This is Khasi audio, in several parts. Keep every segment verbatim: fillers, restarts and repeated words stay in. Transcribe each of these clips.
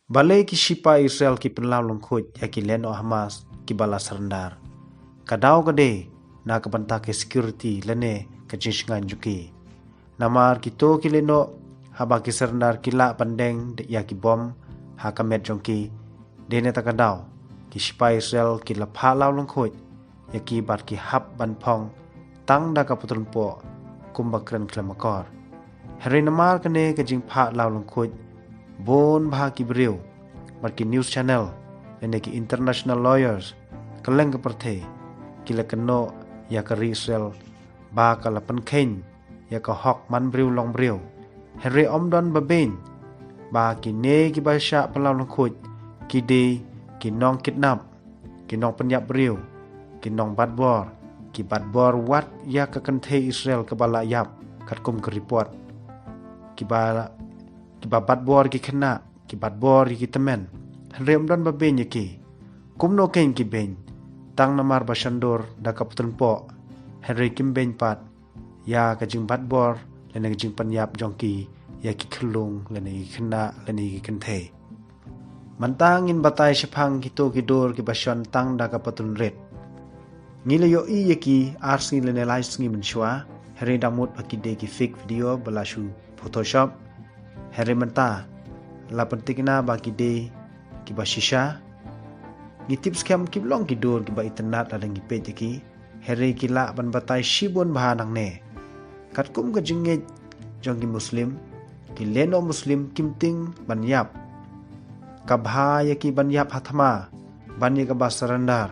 Balei ki shipai Israel ki pynlaw lyngkhuid ïa ki lehnoh Hamas kiba la surrender? Ka daw ka dei na ka bynta ka security lane ka jingshngaiñ jong ki. Namar kito ki lehnoh haba ki surrender ki lah ban deng ïa ki bom ha ka met jong ki. Dei na kata ka daw ki shipai Israel ki la phah law lyngkhuid ïa ki bad ki hap ban phong tang da ka patun poh kumba kren khlem akor. Hynrei namar kane ka jingphah law lyngkhuid, bun bha ki briew bad ki news channel lane ki international lawyers kylleng ka pyrthei ki la kynnoh ïa ka ri Israel ba ka la pynkheiñ ïa ka hok man briew long briew. Hynrei ym don ba beiñ ba kine kiba shah pynlaw lyngkhuid ki dei ki nongkidnap, ki nongpynïap briew, ki nongbatbor, ki batbor wat ïa ka kynthei Israel kaba la ïap katkum ka report. Kiba, kiba batbor ki khynnah, ki batbor ïa ki tymmen. Hynrei ym don ba beiñ ïa ki. Kumno kein ki beiñ? Tang namar ba shon dur da ka patun poh. Hynrei kim beiñ pat ïa ka jingbatbor lane ka jingpynïap jong ki ïa ki khyllung lane ki khynnah lane ki kynthei. Mynta ngin batai shaphang kito ki dur kiba shon tang da ka patun rit. Ngi la ïohi ïa ki ar sngi lane lai sngi mynshuwa, hynrei dang mut ba ki dei ki fake video ba la shu Photoshop. Hynrei mynta la pynthikna ba ki dei kiba shisha. Ngi tip skhem ki long ki dur kiba itynnad lada ngi peit ïa ki. Hynrei ki lah ban batai shibun bha nangne. Katkum ka jingngeit jong ki Muslim, ki lehnoh Muslim kim tieng ban ïap. Ka bha ïa ki ban ïap ha thma ban ïa kaba surrender.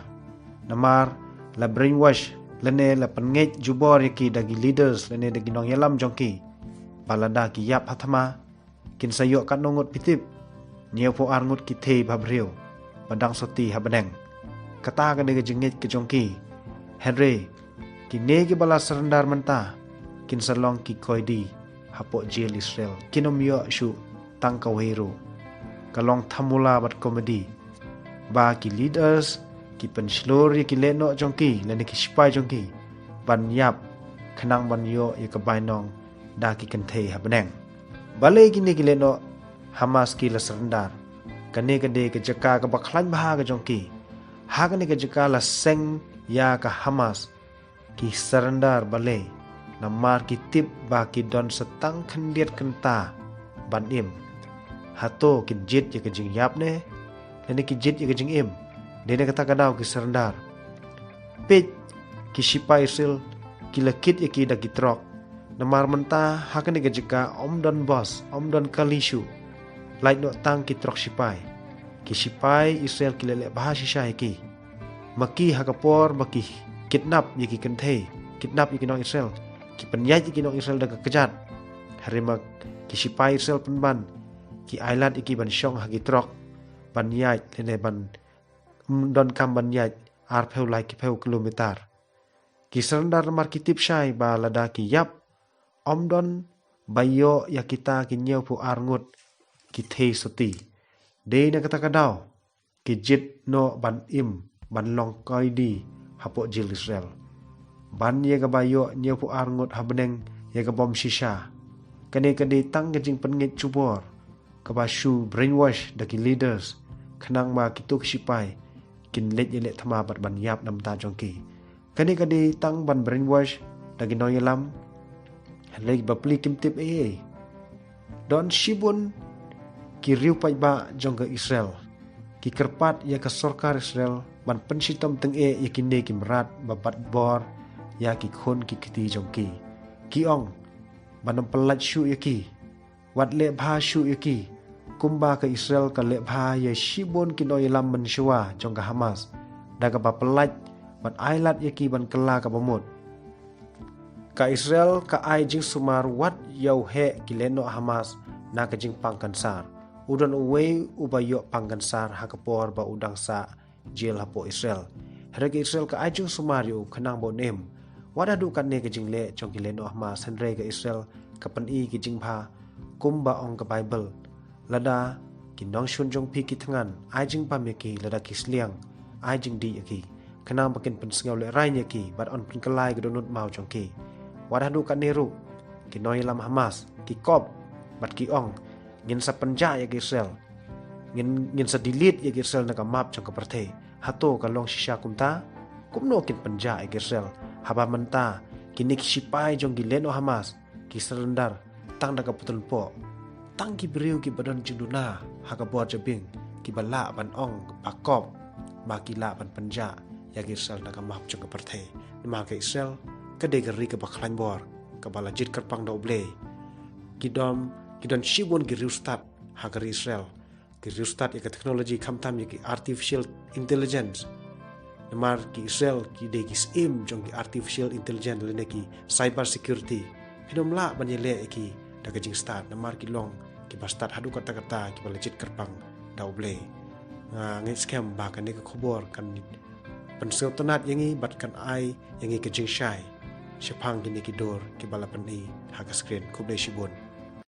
Namar la brainwash lane la pynngeit jubor ïa ki da ki leaders lane da ki nongïalam jong ki ba lada ki ïap ha thma kin sa ïoh katno ngut phi tip? Hynñiewphew ar ngut ki thei ba briew ba dang soti ha bneng. Kata ka dei ka jingngeit ka jong ki. Hynrei kine kiba la surrender mynta kin sa long ki koidi hapoh jail Israel. Kin ym ïoh shuh tang kawei ruh. Ka long thamula bad komedi ba ki leaders ki pynshlur ïa ki lehnoh jong ki lane ki shipai jong ki ban ïap khnang ban ïoh ïa ka bainong da ki kynthei ha bneng. Balei kine ki lehnoh Hamas ki la surrender? Kane ka dei ka jaka kaba khlaiñ bha ka jong ki. Ha kane ka jaka la seng ïa ka Hamas. Ki surrender balei? Namar ki tip ba ki don sa tang khyndiat kynta ban im. Hato kin jied ïa ka jingïap ne lane kin jied ïa ka jingim? Dei na kata ka daw ki surrender. Peit, ki shipai Israel ki la kit ïa ki da ki trok. Namar mynta ha kane ka jaka ym don bus, ym don kali shuh. Lait noh tang ki trok shipai. Ki shipai Israel ki la leh bha shisha ïa ki. Ma ki ha ka por ba ki kidnap ïa ki kynthei, kidnap ïa ki nong Israel, ki pynïaid ïa ki nong Israel da ka kjat. Hynrei ma ki shipai Israel pynban ki ailad ïa ki ban shong ha ki trok ban ïaid lane ban, mm, donkam ban ïaid arphew laiphew kilometer. Ki surrender namar ki tip shai ba lada ki ïap ym don ba ïoh ïa kita ki hynñiewphew ar ngut ki thei soti. Dei na kata ka daw ki jied noh ban im ban long koidi hapoh jail Israel. Ban ïa kaba ïoh hynñiewphew ar ngut ha bneng ïa ka bom shisha. Kane ka dei tang ka jingpynngeit jubor kaba shu brainwash da ki leaders khnang ba kito ki shipai kin leit ïaleh thma bad ban ïap na bynta jong ki. Kane ka dei tang ban brainwash da ki nongïalam. Hynrei ba pli kim tip ei ei. Don shibun ki riew paidbah jong ka Israel ki kyrpad ïa ka sorkar Israel ban pynshitom tyngeh ïa kine ki mrad ba bat bor ïa ki khun ki kti jong ki. Ki ong ban ym pyllait shuh ïa ki. Wat leh bha shuh ïa ki kumba ka Israel ka leh bha ïa shibun ki nongïalam mynshuwa jong ka Hamas da kaba pyllait bad ailad ïa ki ban kylla kaba mut. Ka Israel ka ai jingsumar wat ïa u heh ki lehnoh Hamas na ka jingpang kansar. U don uwei uba ïoh pang kansar ha ka por ba u dang sah jail hapoh Israel. Hynrei ka Israel ka ai jingsumar ïa u khnang ba un im. Wat haduh katne ka jingleh jong ki lehnoh Hamas hynrei ka Israel ka pyni ki jingbha kumba ong ka Baibl. Lada ki nongshun jong phi ki thngan, ai jingbam ïa ki, lada ki sliang, ai jingdih ïa ki. Khnang ba kin pynsngew lehraiñ ïa ki bad yn pynkylla ïa ka dohnud maw jong ki. Wat haduh katne ruh ki nongïalam Hamas ki kop bad ki ong ngin sa pynjah ïa ka Israel. Ngin, ngin sa delete ïa ki Israel na ka map jong ka pyrthei. Hato ka long shisha kumta? Kumno kin pynjah ïa ki Israel haba mynta kine ki shipai jong ki lehnoh Hamas ki surrender tang da ka putun poh? Tang ki briew kiba don jingduna ha ka bor jabieng kiba lah ban ong ba kop ba ki lah ban pynjah ïa ki Israel na ka map jong ka pyrthei. Namar ka Israel ka dei ka ri kaba khlaiñ bor, kaba la jied kyrpang da U Blei. Ki don, ki don shibun ki riewstad ha ka ri Israel. Ki riewstad ïa ka technology, khamtam ïa ki artificial intelligence. Namar ki Israel ki dei ki syiem jong ki artificial intelligence lane ki cyber security. Phin ym lah ban ïaleh ïa ki da ka jingstad, namar ki long kiba stad haduh katta katta, kiba la jied kyrpang da U Blei. Nga ngeit skhem ba kane ka khubor kan pynsngewtynnat ïa ngi bad kan ai ïa ngi ka jingshai shaphang kine ki dur kiba la pyni ha ka screen. Khublei shibun.